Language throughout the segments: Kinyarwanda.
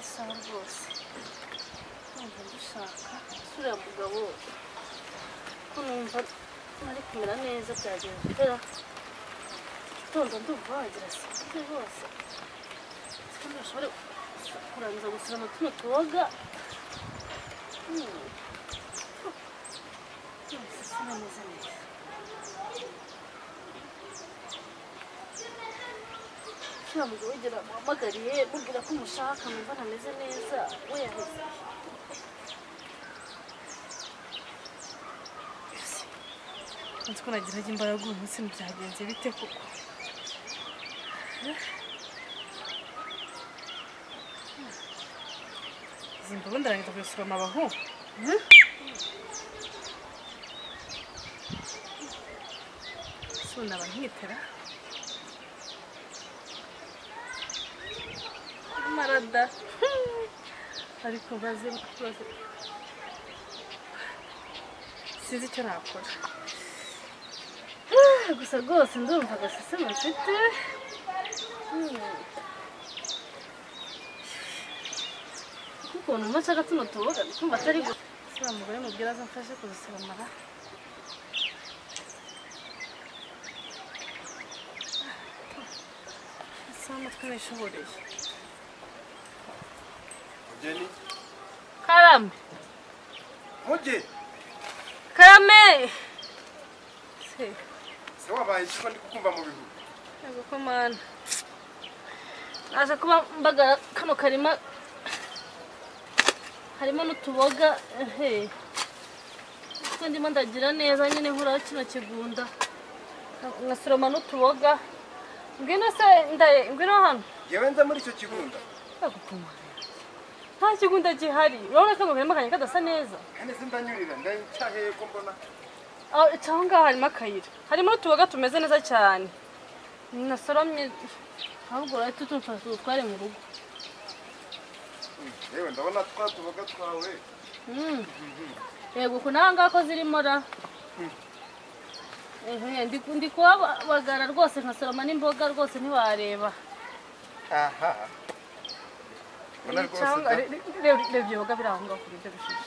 Sawa rwose numva dushaka sura mugabo ko numva nari kumera neza byagenze utera gitondo ndumva wagira sinzi rwose siko nashobora kurangiza gusoroma tuno tuboga. Sinameze neza. Kila mugabo wigera muhamagariye mubwira ko mushaka numva ntameze neza we yaheze. Nzi ko nagiraga imbaraga uyu munsi byagenze bite koko? Izi mboga ndarangiza kuzisoroma abahu. Suna nkitera marada ariko baze sinzi icyo nakora gusa rwose ndumva agaseseme mfite. Kuko ukuntu mba nshaka tuno tuboga ndikumva atari gusa mugore mubwira aza mfashe kuzisoromara. Amatwi nishoboreye. Mugeni. Karame. Muge. Karame. Se. Se wabaye iki ko ndi kukumva mu bihu? Yego ko mana. Naje kuba mbagara kano karima harimo n'utuboga ehe. Kuko ndimo ndagira neza nyine nkuraho kino kigunda. Ngasoroma n'utuboga. Ngwino se ndaye ngwino hano. Yewe nza muri icyo kigunda. Nta kigunda gihari. Urabona ko karima kanye kadasa neza. Kandi sindanyurira ndacyaheye ko mbona. Ah, cyangwa harimo akayira. Harimo utuboga tumeze neza cyane. Nasoromye ahubwo urahita utumfasha utware mu rugo. Yewe ndabona twa tuboga twawe. Yego kunanga ko zirimo ra. Ehe ndi kuhabagara rwose nkasoroma n'imboga rwose ntiwareba. Aha. Reba ibyo boga biri aho ngaho kuri ibyo bishishe.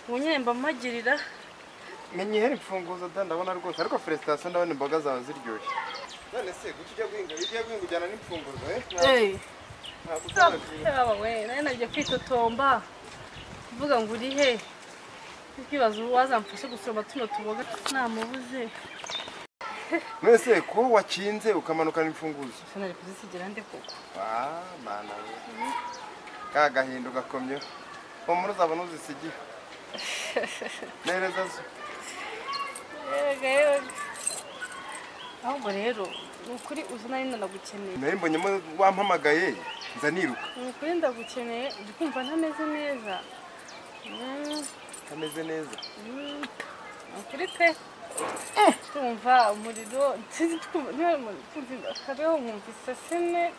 Ubu nyine mba mpagirira. Menyihera imfunguzo da ndabona rwose ariko felicitation ndabona imboga zawe ziryoshye. None se guca ujya guhinga ujya guhinga ujyana n'imfunguzo eh? Eh. Ntabwo we nari nagiye kwitotomba kuvuga ngo uri he? Kwibaza uwazamfashe gusoroma tuno tuboga namubuze. Mwese ko wakinze ukamanukana imfunguzo. Sinari kuzisigira nde koko? Ah mana we. Ka gahindu gakomye. Umuri uzabona uzisigiye. Nereza zo. Yego yego. Ahubwo rero nukuri uzi nari ndagukeneye. Nari mbonyemo wampamagaye nza niruka. Nukuri ndagukeneye ndikumva ntameze neza. Ameze neza. Ukuri pe. Tumva umuriro kabeho nkumva iseseme.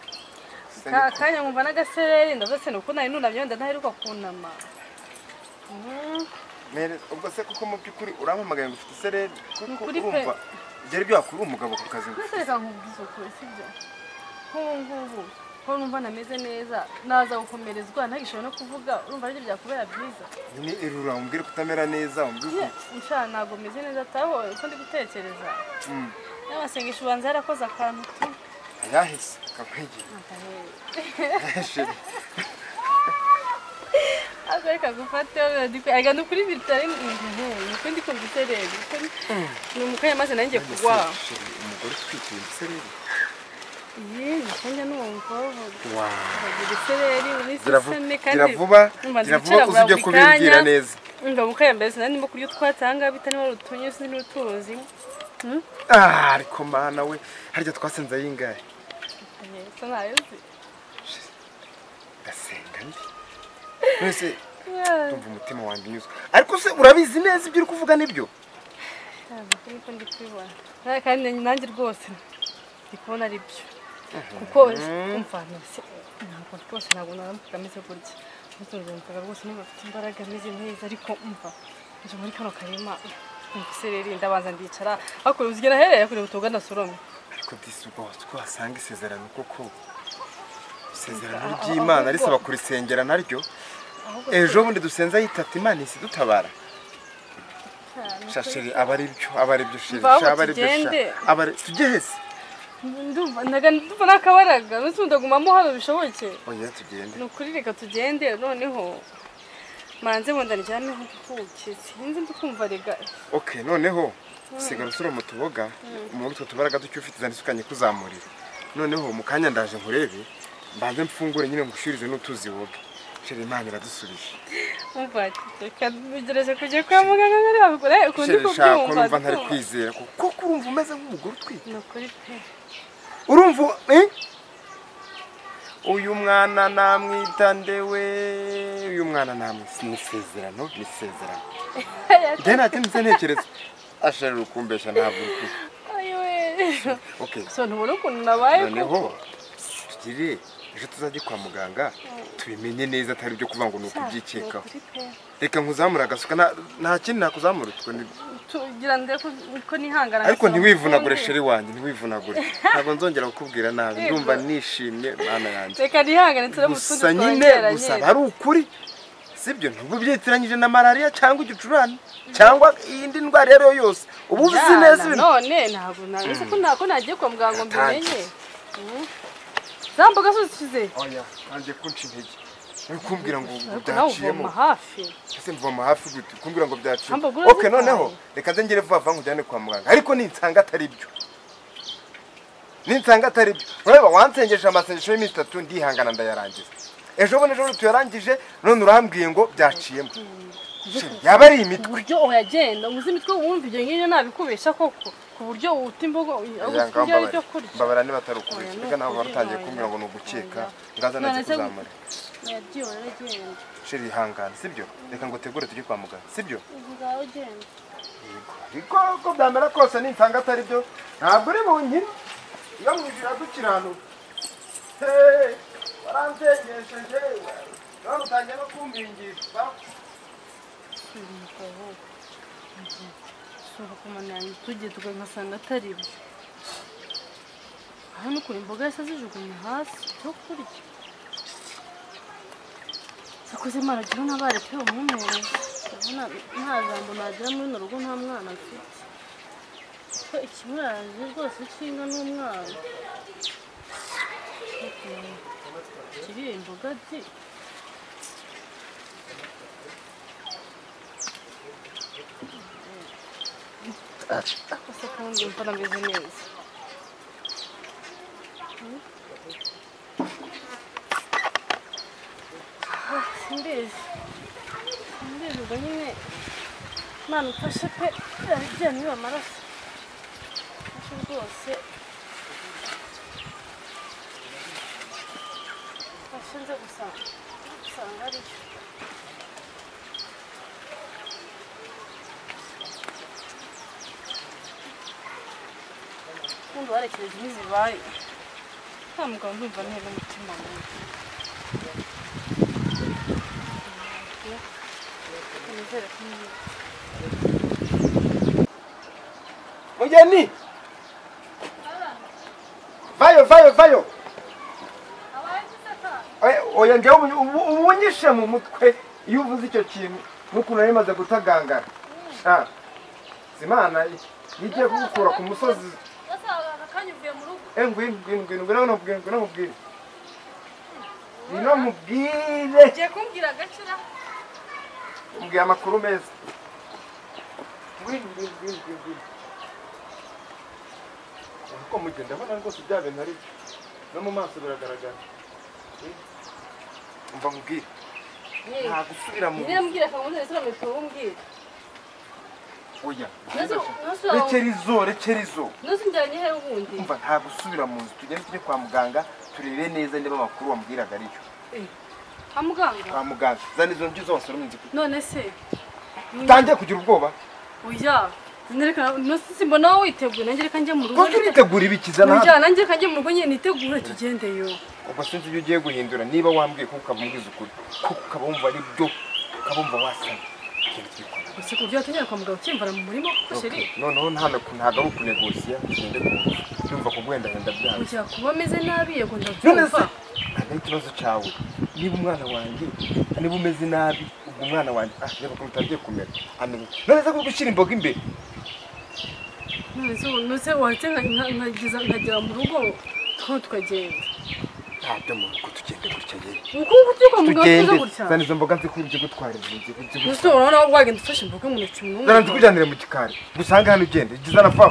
Kanya nkumva n'agasereri ndavuze se nuko nari nunamye wenda ntaheruka kunama. Mere ubwo se kuko mu by'ukuri urampamagaye ngo ufite isereri kuko urumva byari byakuri umugabo ku kazi. Reka nkubwize ukuri sibyo. Nk'ubu ngubu ko numva nameze neza naza gukomerezwa ntagishobora no kuvuga urumva aribyo byakubera byiza. Nyine irura umbwire kutamera neza umbwire. Nsha ntago meze neza taho uko ndi gutekereza. N'amasengesho ubanza yarakoze akantu tu. Ayahise kakwigira. Ako reka gufate aga nukuri bitari nuko ndi kumva isereri. Ni umukanya maze nanjye kugwa. Umugore utwite isereri. Ye, njya numva bavuga. Isereri uri seseme kandi gira vuba uzujye kubimbwira neza. Umva mukaya mbese nandi ndimo kurya utwatanga bitani wari utunye sinzi n'utuzi. Ah, ariko mana we harya twasenze yingahe? Sinayozi. Ndasenga ndi. Mwese ndumva umutima wanjye unyuzwe. Ariko se urabizi neza ibyo uri kuvuga nibyo? Niko ndi kubibona. Kandi nanjye rwose ndi kubona ari byo. Kuko umva ntabwo rwose ntabwo naramuka ameze gutya. Numvaga rwose niba afite imbaraga ameze neza ariko umva nje muri kano karima umva isereri ndabanza ndicara ariko uzigera ahereye kure utuga ndasoromye. Ariko disi ubwo twasanga isezerano koko. Isezerano ry'Imana risaba kurisengera naryo. Ejo bundi dusenza yitata Imana isi dutabara. Shashiri abaribyo shiri abaribyo abari tugehese. Ndumva ndumva nakabaraga nuse ndagumamo hano bishoboke. Oya tugende. Nukuri reka tugende noneho. Manze bonda njyane ntukuke. Sinzi ndukumva rega. Okay noneho sigara usura mu tuboga mu utwo tubaraga ducyo ufite zandisukanye kuzamurira. Noneho mu kanya ndaje nkurebe mbanze mfungure nyine ngushirize n'utuzi woge. Sheri Imana iradusubije. Umva reka bigereze kujya kwa muganga ngari babikora ukundi kubyumva. Urumva ntari kwizera kuko urumva umeze nk'umugore utwite. Nukuri pe. Urumva uyu mwana namwita ndewe uyu mwana namwita nisezerano nisezerano. Njye natinze ntekereza ashari rukumbesha ntabwo ukuri. Ayiwe. Okay. So ntubona ukuntu nabaye ko. Noneho tugire ejo tuzajye kwa muganga tubimenye neza atari byo kuvuga ngo nukubyikekaho. Reka nkuzamura agasuka nta kindi nakuzamura utwo ni tugira nde ko nihangana. Ariko ntiwivunagure sheri wanjye ntiwivunagure. Ntabwo nzongera kukubwira nabi ndumva nishimye mana yanjye. Reka nihangane turamutundi twongera. Gusa nyine gusa ari ukuri. Sibyo ntububyitiranyije na malaria cyangwa igicurane cyangwa iyindi ndwara rero yose. Ubu uzi neza ibintu. None ntabwo nabise ko ntako nagiye kwa muganga mbimenye. Zamboga zose. Oya, nanje kunca intege. Uri kumbwira ngo byaciyemo hafi. Ese mvoma hafi gute? Kumbwira ngo byaciyemo. Okay noneho reka nze ngere vuba nkujyane kwa muganga. Ariko ninsanga atari byo. Ninsanga atari byo. Ureba wansengesha amasengesho y'iminsi 3 ndihangana ndayarangiza. Ejo bundi ejo tuyarangije none urambwiye ngo byaciyemo. Yaba ari imitwe. Uburyo oyagenda uzi imitwe wumva ibyo ngiye nabikubesha koko. Ku buryo uta imbogo aho ibyo kurya. Mbabara niba atari ukubeshya. Reka naho barutangiye kumbwira ngo nugukeka ngaza naze kuzamura. Yagiye waragenda. Sheri ihangane sibyo? Reka ngo tegure tujye kwa muganga sibyo? Ngaho genda. Yego. Ariko ko byamera kose ninsanga atari byo ntabwo uri bunkire. Iyo mwijira dukiranuka. Hey, waransengesheje. None utangiye no kumbingisha. Sura kumananya tugiye tugasanga atari byo. Hano kuri imboga yasa zijugunya hasi cyo kurya. Sakoze maragira nabare pe umumere. Ndabona nta jambo nagira muri no rugo nta mwana mfite. Ko ikimuraje rwose kinga n'umwana. Kiri imboga di. Asa kundi mpana meze neza. Simbizi. Simbizi ubwo nyine Imana umfashe pe yagiye niba amaraso. Mfashe rwose. Mfashe nze gusanga. Gusanga ariyo. Ubundi warekereje ntizibaye. Nta mugabo ndumva ntera umutima mubi. Mugeni! Vayo vayo vayo. Oya njye ubunyishe mu mutwe iyo uvuze icyo kintu n'ukuntu nari maze gutagangara. Imana igiye kugukura ku musozi. Ngwino ngwino ngwino ngwino ngwino nkubwire. Ngwino nkubwire. Ugiye kumbwira gakira. Umbwira amakuru meza. Ngwino ngwino ngwino ngwino. Uko mugenda mbona rwose bya bintu ari byo. No mu maso biragaragara. Umva nkubwire. Nta gusubira mu. Niba mbwira akanguze ndetse umbwira. Oya. Rekera rekera izo. Ntuzinjyanye he ubundi? Umva nta gusubira mu nzu tugende tujye kwa muganga turebe neza niba amakuru wambwiraga ari yo. Kwa muganga? Kwa muganga. Zana izo ndyo zose uri mu nzu. None se utangiye kugira ubwoba? Oya. Nereka nose simbona wowe witeguye nanjye reka njye mu rugo. Ko uritegura ibikiza na? Oya nanjye reka njye mu rugo nyine nitegure tugende yo. Ubwo sinzi ibyo ugiye guhindura niba wambwiye ko ukaba umbwiza ukuri. Ko ukaba wumva ari byo ukaba wumva wasana. Tugende tujye kwa muganga. Gusa ku buryo watangira kwa mugabo ukimvana mu murima kuko chéri. Noneho ntabwo ari ukunegosiya, tugende kumva kuguhendahenda byanze. Kujya kuba ameze nabi yego ndabyumva. Ntabwo ari ikibazo cyawe. Niba umwana wanjye niba umeze nabi ubwo umwana wanjye reba ukuntu utangiye kumera. Ameze none se ko gushyira imboga imbere. None wahita nkagera mu rugo tukagenda. Ntabyo mu rugo tugende gutya yewe. Uko nguko kwa muganga tuza gutya. Zana izo mboga nzikubye gutwara inzu. Gusa urabona wagenda ufashe imboga mu ntoki mu. Zana nzikujyanire mu gikari. Gusange hano ugende. Zana vuba.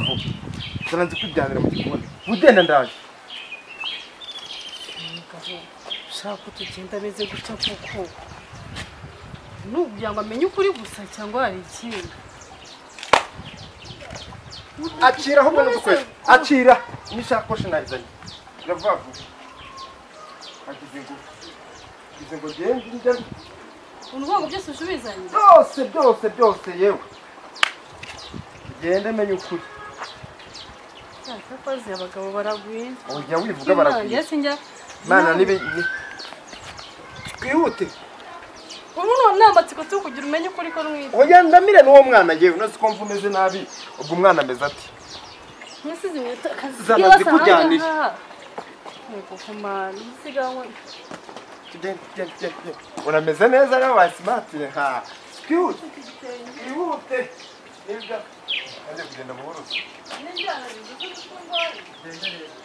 Zana nzikujyanire mu gikoni. Ugenda ndaje. Ushaka ko tugenda ameze gutya kuko. Nukugira ngo amenye ukuri gusa cyangwa hari ikindi. Akira ahubwo n'udukwezi. Akira n'ishakoshi nayizanye. Vuba vuba. Agize ngo ngende njya. Unuvuga byose ushubizanye? Byose byose byose yewe. Gende menye ukuri. Cyakoze abagabo baragwira. Oya wivuga baragwira. Mana nibe twihute. Ubu nta matsiko cyo kugira umenye ukuri ko rwite. Oya ndamire n'uwo mwana yewe unazi ko mvu meze nabi ubwo umwana ameze ati. Nasize inkweto akazi. Zana zikujyanire. Tugende. Unameze neza rero wa smart ha. Twihute. Twihute. Nibyo. Kandi kugenda buhoro. Nijyana bivuze ko ndwaye. Genda rero.